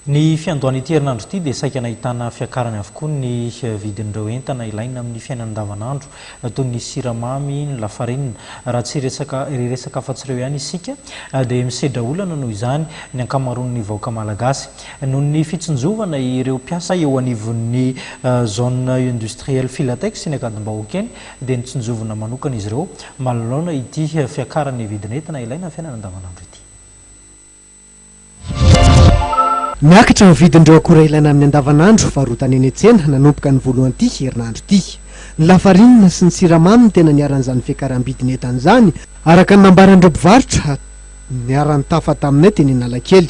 Ny fiandohan'ity herinandro ity dia saika nahitana fiakarany avokoa ny vidin'ireo entana ilaina amin'ny fiainana andavanandro toy ny siramamy, ny lafarinina. Raha tsy hiresaka hiresaka afa-tsy ireo ihany isika dia misedra olana noho izany ny ankamaroan'ny vahoaka malagasy. Noho ny fitsinjovana ireo mpiasa eo anivon'ny zone industrielle Filatex eny Ankadimbahoaka eny dia notsinjovina manokana izy ireo manoloana ity fiakaran'ny vidin'entana ilaina amin'ny fiainana andavanandro ity. Miakatra ny vidin'ireo akora ilaina amin'ny andavanandro varotana eny an-tsena nanomboka ny voalohan'ity herinandro ity. Ny lafarinina sy ny siramamy no tena niharan'izany fiakaram-bidin'entana izany, araka ny nambaran'ireo mpivarotra niara-nitafa taminay teny Analakely.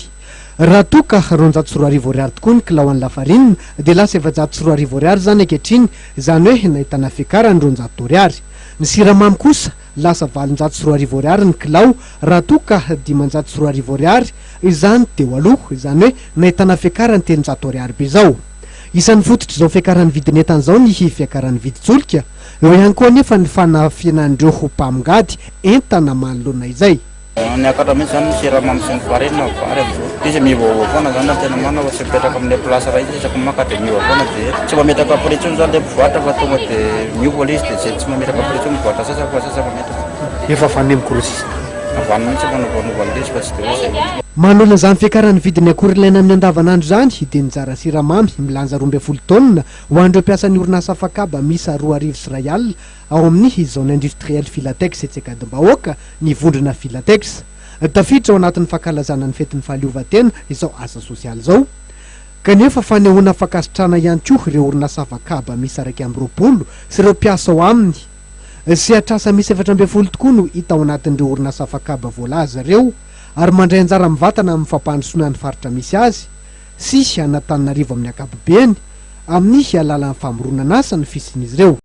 Raha toa ka 2200 ariary tokoa ny kilaoan'ny lafarinina dia lasa 2400 ariary izany ankehitriny, izany hoe nahitana fiakarany 200 ariary. Ny siramamy kosa Lasa 2800 ariary ny kilao raha toa ka 2500 ariary izany teo aloha, izany hoe nahitana fiakarany 300 ariary be izao. Isan'ny fototr'izao fiakaran'ny vidin'entana izao ny fiakaran'ny vidin-tsolika, eo ihany koa anefa ny fanafianan'ireo mpamongady entana manoloana izay. Niakatra mihitsy zany ny siramamy sy ny farine, vary amizao. Izy miovaova foana zany raha tena marina fa tsy mipetraka amle place ray izy isaky ny maka de miova foana de tsy mametraka prix intsony zany le mpivarotra fa tonga de miova le izy de zay tsy mametraka prix intsony mivarotra sasany fa sasany mametraka. Efa avy any amin'ny grossiste. Avy any mihitsy manovaonova an'le izy fa tsy de hoe zay loatra. Manoloana izany fiakaran'ny vidin'ny akora ilaina amin'ny andavanandro izany dia nizara siramamy milanja 12 taonina ho an'ireo mpiasan'ny orinasa Afakaba miisa 2100 ao amin'ny Zone Industrielle Filatex etsy Ankadimbahoaka ny vondrona Filatex. Tafiditra ao anatin'ny fankalazana ny fetin'ny fahaleovantena izao asa sosialy izao. Kanefa fanehoana fankasitrahana ihany koa ireo orinasa afakaba miisa 21 sy ireo mpiasa ao aminy. Sehatr'asa miisa 14 tokoa no hita ao anatin'ireo orinasa afakaba voalaza ireo ary mandray anjara mivantana amin'ny fampandrosoana ny faritra misy azy sy an'Antananarivo amin'ny ankapobeny amin'ny alalan'ny famoronan'asa ny fisian'izy ireo.